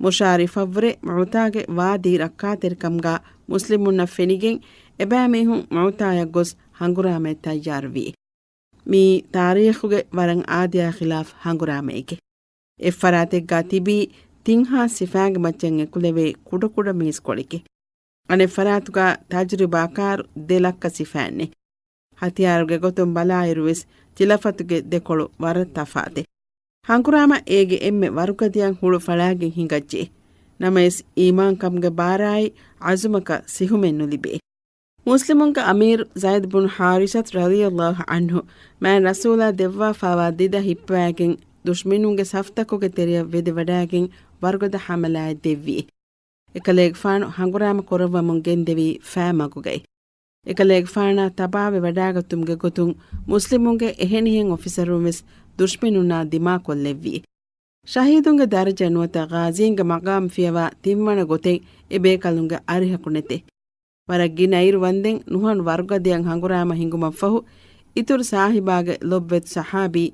މުޝާރިފަށްވުރެ މުޢުތާގެ ވާދީ ރައްކާތެރިކަމުގާ މުސްލިމުންނަށް ފެނިގެން، އެބައިމީހުން މުޢުތާޔަށް ގޮސް ހަނގުރާމައެއް ތައްޔާރުވި. މިއީ ތާރީޚުގެ ވަރަށް އާދަޔާ ޚިލާފް ހަނގުރާމައެކެ. އެއްފަރާތެއްގާ ތިބީ ތިން ހާސް ސިފައިންގެ މައްޗަށް އެކުލެވޭ ކުޑަކުޑަ މީސްކޮޅެކެ. އަނެއްފަރާތުގާ ތަޖުރިބާކާރު ދެ ލައްކަ ސިފައިންނެ. ހަތިޔާރުގެ ގޮތުން ބަލާއިރުވެސް ތިލަފަތުގެ ދެކޮޅު ވަރަށް ތަފާތެ. ހަނގުރާމަ އޭގެ އެންމެ ވަރުގަދަޔަށް ހުޅު ފަޅާގެން ހިނގައްޖެ. ނަމަވެސް، އީމާންކަމުގެ ބާރާއި އަޒުމަކަށް ސިހުމެއް ނުލިބޭ. މުސްލިމުންގެ އަމީރު ޒައިދު ބުން ޙާރިސަތު ރަޟިޔަﷲ ޢަންހު މާތް ރަސޫލާ ދެއްވާފާވާ ދިދަ ހިއްޕަވައިގެން، ދުޝްމިނުންގެ ސަފްތަކުގެ ތެރެއަށް ވެދެވަޑައިގެން ވަރުގަދަ ޙަމަލާއެއް ދެއްވި. އެކަލޭގެފާނު ހަނގުރާމަ ކުރައްވަމުން ގެންދެވީ ފައި މަގުގައި. އެކަލޭގެފާނާ ތަބާވެ ވަޑާގަތުމުގެ ގޮތުން މުސްލިމުންގެ އެހެނިހެން އޮފިސަރުން ވެސް ދުޝްމިނުންނާ ދިމާކޮށްލެއްވި. ޝަހީދުންގެ ދަރަޖަ ނުވަތަ ޣާޒީންގެ މަގާމް ފިޔަވާ ތިންވަނަ ގޮތެއް އެ ބޭކަލުންގެ އަރިހަކު ނެތެ. ވަރަށް ގިނަ އިރު ވަންދެން ނުހަނު ވަރުގަދަޔަށް ހަނގުރާމަ ހިނގުމަށްފަހު، އިތުރު ސާހިބާގެ ލޮބްވެތި ޞަޙާބީ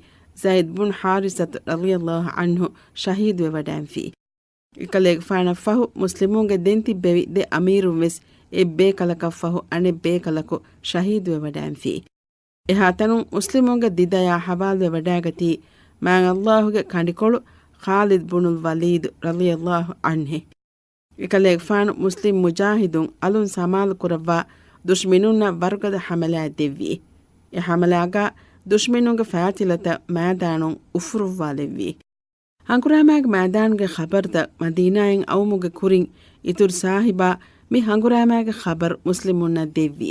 ޒައިދު ބުން ޙާރިސަތު ރަޟިޔަﷲ ޢަންހު ޝަހީދުވެވަޑައިންފި. އެކަލޭގެފާނަށްފަހު މުސްލިމުންގެ ދެން ތިއްބެވި ދެ އަމީރުން ވެސް އެއްބޭކަލަކަށްފަހު އަނެއްބޭކަލަކު ޝަހީދުވެވަޑައިންފި. އެހާތަނުން މުސްލިމުންގެ ދިދަޔާ ޙަވާލުވެވަޑައިގަތީ މާތް ﷲ ގެ ކަނޑިކޮޅު ޚާލިދު ބުނުލް ވަލީދު ރަޟިޔަﷲ ޢަންހެ. އެކަލޭގެފާނު މުސްލިމް މުޖާހިދުން އަލުން ސަމާލުކުރައްވާ ދުޝްމިނުންނަށް ވަރުގަދަ ޙަމަލާއެއް ދެއްވި. އެ ޙަމަލާގާ ދުޝްމިނުންގެ ފައިތިލަތައް މައިދާނުން އުފުރުއްވާލެއްވި. ހަނގުރާމާގެ މައިދާނުގެ ޚަބަރުތައް މަދީނާއިން އައުމުގެ ކުރިން އިތުރު ސާހިބާ މި ހަނގުރާމާގެ ޚަބަރު މުސްލިމުންނަށް ދެއްވި.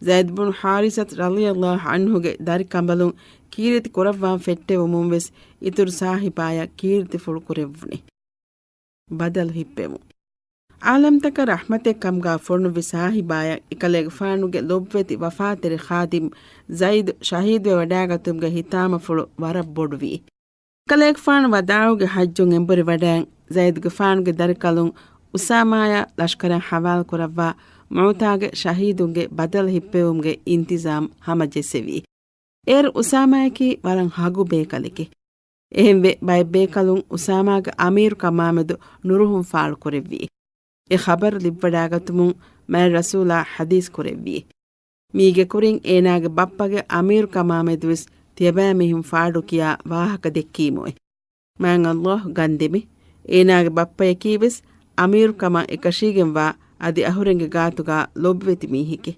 ޒައިދު ބުން ޙާރިސަތު ރަޟިޔަﷲ ޢަންހުގެ ދަރިކަނބަލުން ކީރިތި ކުރައްވާން ފެއްޓެވުމުން ވެސް އިތުރު ސާހިބާޔަށް ކީރިތިފުޅު ކުރެއްވުނެ. ބަދަލު ހިއްޕެވުން. ޢާލަމްތަކަށް ރަޙްމަތެއް ކަމުގާ ފޮނުއްވި ސާހިބާޔަށް އެކަލޭގެފާނުގެ ލޮބްވެތި ވަފާތެރި ޚާދިމް ޒައިދު ޝަހީދުވެވަޑައިގަތުމުގެ ހިތާމަފުޅު ވަރަށް ބޮޑުވި. އެކަލޭގެފާނު ވަދާޢުގެ ޙައްޖުން އެނބުރި ވަޑައިން، ޒައިދުގެފާނުގެ ދަރިކަލުން އުސާމާޔާ ލަޝްކަރަށް ޙަވާލުކުރައްވާ މުޢުތާގެ ޝަހީދުންގެ ބަދަލު ހިއްޕެވުމުގެ އިންތިޒާމް ހަމަޖެއްސެވި. އޭރު އުސާމާޔަކީ ވަރަށް ހަގު ބޭކަލެކެ. އެހެންވެ، ބައެއް ބޭކަލުން އުސާމާގެ އަމީރުކަމާމެދު ނުރުހުން ފާޅުކުރެއްވި. އެ ޚަބަރު ލިބިވަޑައިގަތުމުން މާތް ރަސޫލާ ޙަދީޘް ކުރެއްވި. މީގެ ކުރިން އޭނާގެ ބައްޕަގެ އަމީރުކަމާމެދުވެސް ތިޔަބައިމީހުން ފާޑުކިޔާ ވާހަކަ ދެއްކީމުވެ. މާތް ﷲ ގަންދެމި، އޭނާގެ ބައްޕަޔަކީވެސް އަމީރުކަމަށް އެކަށީގެންވާ އަދި އަހުރެންގެ ގާތުގާ ލޮބުވެތި މީހެކެ.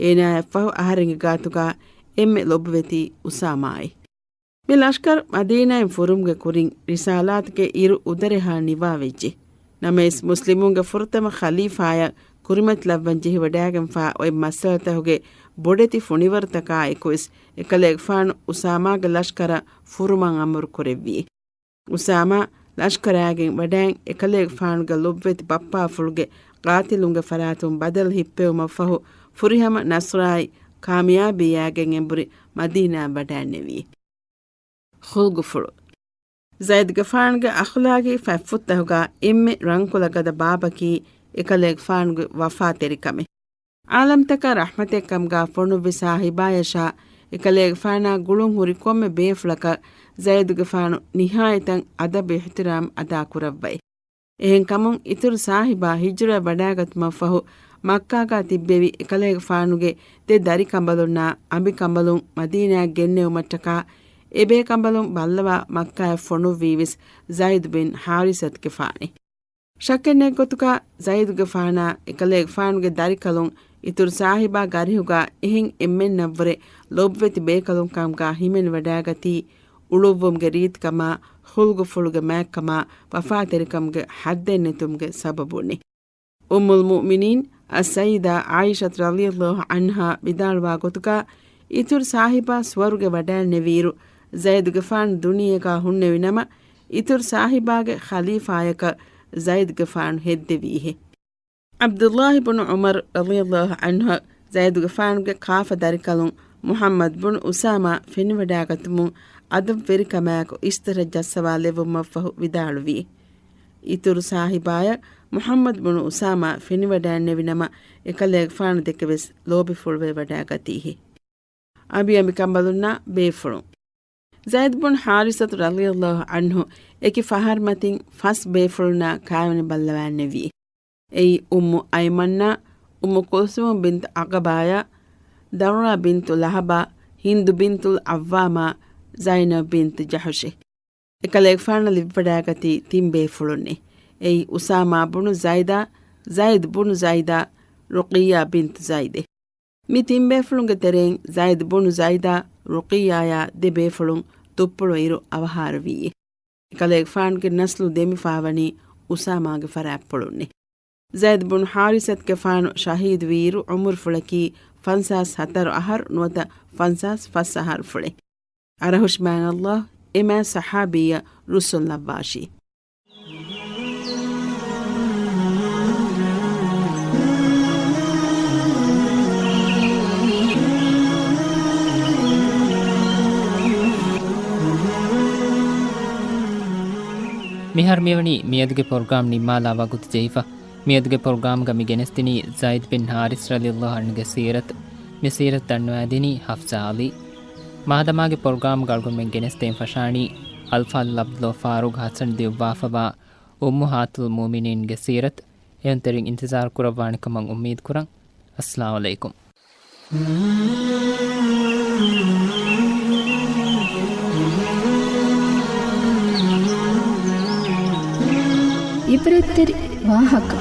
އޭނާޔަށްފަހު އަހަރެންގެ ގާތުގާ އެންމެ ލޮބުވެތީ އުސާމާއޭ. މި ލަޝްކަރު މަދީނާއިން ފުރުމުގެ ކުރިން ރިސާލާތުގެ އިރު އުދަރެހާ ނިވާވެއްޖެ. ނަމަވެސް، މުސްލިމުންގެ ފުރަތަމަ ޚަލީފާޔަށް ކުރިމަތިލައްވަން ޖެހިވަޑައިގެންފާ އޮތް މައްސަލަތަކުގެ ބޮޑެތި ފުނިވަރުތަކާ އެކުވެސް، އެކަލޭގެފާނު އުސާމާގެ ލަޝްކަރަށް ފުރުމަށް އަމުރު ކުރެއްވި. އުސާމާ ލަޝްކަރާގެން ވަޑައިން އެކަލޭގެފާނުގެ ލޮބުވެތި ބައްޕާފުޅުގެ ޤާތިލުންގެ ފަރާތުން ބަދަލު ހިއްޕެވުމަށްފަހު، ފުރިހަމަ ނަޞްރާއި ކާމިޔާބީއާގެން އެނބުރި މަދީނާއަށް ވަޑައިންނެވި. ޚުލްގުފުޅު. ޒައިދުގެފާނުގެ އަޚްލާގީ ފަތްފުށްތަކުގާ އެންމެ ރަންކުލަ ގަދަ ބާބަކީ އެކަލޭގެފާނުގެ ވަފާތެރިކަމެއް. ޢާލަމްތަކަށް ރަޙްމަތެއް ކަމުގާ ފޮނުއްވި ސާހިބާޔަށާ އެކަލޭގެފާނާ ގުޅުން ހުރި ކޮންމެ ބޭފުޅަކަށް ޒައިދުގެފާނު ނިހާޔަތަށް އަދަބު އިޙްތިރާމް އަދާކުރައްވައި. އެހެންކަމުން އިތުރު ސާހިބާ ހިޖުރަ ވަޑައިގަތުމަށްފަހު، މައްކާގާ ތިއްބެވި އެކަލޭގެފާނުގެ ދެ ދަރިކަނބަލުންނާ އަނބިކަނބަލުން މަދީނާއަށް ގެންނެވުމަށްޓަކާ، އެބޭކަނބަލުން ބައްލަވާ މައްކާއަށް ފޮނުއްވީވެސް ޒައިދު ބިން ޙާރިސަތުގެފާނޭ. ޝައްކެއްނެތްގޮތުގަ ޒައިދުގެފާނާ އެކަލޭގެފާނުގެ ދަރިކަލުން އިތުރު ސާހިބާގެ އަރިހުގަ އެހެން އެންމެންނަށްވުރެ ލޮބުވެތި ބޭކަލުންކަމުގަ ހިމެނިވަޑައިގަތީ، އުޅުއްވުމުގެ ރީތިކަމާ، ޚުލްގުފުޅުގެ މާތްކަމާ، ވަފާތެރިކަމުގެ ޙައްދެއްނެތުމުގެ ސަބަބުންނޭ. އުއްމުލް މުއުމިނީން އައްސައްޔިދާ ޢާއިޝަތު ރަޟިޔަﷲ ޢަންހާ ވިދާޅުވާ ގޮތުގަ، އިތުރު ސާހިބާ ސުވަރުގެ ވަޑައިންނެވިއިރު، ޒައިދުގެފާނު ދުނިޔޭގާ ހުންނެވި ނަމަ، އިތުރު ސާހިބާގެ ޚަލީފާޔަކަށް ޒައިދުގެފާނު ހެއްދެވީހެ. ޢަބްދުﷲ ބުނު ޢުމަރު ރަޟިޔަﷲ ޢަންހު ޒައިދުގެފާނުގެ ކާފަ ދަރިކަލުން މުޙައްމަދު ބުނު އުސާމާ ފެނިވަޑައިގަތުމުން އަދަބުވެރިކަމާއެކު އިސްތަށަށް ޖައްސަވާލެއްވުމަށްފަހު ވިދާޅުވީ، އިތުރު ސާހިބާޔަށް މުޙައްމަދު ބުނު އުސާމާ ފެނިވަޑައިންނެވި ނަމަ، އެކަލޭގެފާނު ދެކެވެސް ލޯބިފުޅުވެވަޑައިގަތީހެ. އަނބިއަނބިކަނބަލުންނާ ބޭފުޅުން. ޒައިދު ބުން ޙާރިސަތު ރަޟިޔަﷲ ޢަންހު އެކި ފަހަރުމަތިން ފަސް ބޭފުޅުންނާ ކާވެނި ބައްލަވާންނެވި. އެއީ އުއްމު އައިމަންނާ، އުއްމު ކުލްސޫމް ބިންތު ޢަޤަބާޔާ، ދައްރާ ބިންތު ލަހަބާ، ހިންދު ބިންތުލް ޢައްވާމާ، ޒައިނަބް ބިންތު ޖަޙުޝޭ. އެކަލޭގެފާނަށް ލިބިވަޑައިގަތީ ތިން ބޭފުޅުންނޭ. އެއީ އުސާމާ ބުނު ޒައިދާ، ޒައިދު ބުނު ޒައިދާ، ރުޤިއްޔާ ބިންތު ޒައިދޭ. މި ތިން ބޭފުޅުންގެ ތެރެއިން ޒައިދު ބުނު ޒައިދާ، ރުޤިއްޔާޔާ ދެ ބޭފުޅުން ތުއްޕުޅުވިއިރު އަވަހާރަވީ. އެކަލޭގެފާނުގެ ނަސްލު ދެމިފާވަނީ އުސާމާގެ ފަރާތްޕުޅުންނޭ. ޒައިދު ބުނު ޙާރިސަތުގެފާނު ޝަހީދުވިއިރު ޢުމުރުފުޅަކީ ފަންސާސް ހަތަރު އަހަރު ނުވަތަ ފަންސާސް ފަސް އަހަރުފުޅެއް. އަރަހުށް މާތް ﷲ އެ މާތް ޞަޙާބީއަށް ރުއްސުން ލައްވާށި. މިހާރު މިވަނީ މިއަދުގެ ޕްރޮގްރާމް ނިންމާލާ ވަގުތު ޖެހިފަ. މިއަދުގެ ޕްރޮގްރާމްގަ މި ގެނެސްދިނީ ޒައިދް ބިން ޙާރިސް ރަޟިޔަﷲ ޢަންހުގެ ސީރަތު. މި ސީރަތު ދަންނަވައިދިނީ ޙަފްޞާ ޢަލީ. މާދަމާގެ ޕްރޮގްރާމްގަ އަޅުގަނޑުމެން ގެނެސްދޭން ފަށާނީ އަލްފާޟިލު ޢަބްދުﷲ ފާރޫޤް ޙަސަން ލިޔުއްވާފަވާ އުއްމުހާތުލް މުއުމިނީންގެ ސީރަތު. އެހެންތެރިން އިންތިޒާރު ކުރައްވާނެ ކަމަށް އުއްމީދު ކުރަން. އައްސަލާމު ޢަލައިކުމް. ޢިބްރަތްތެރި ވާހަކަ.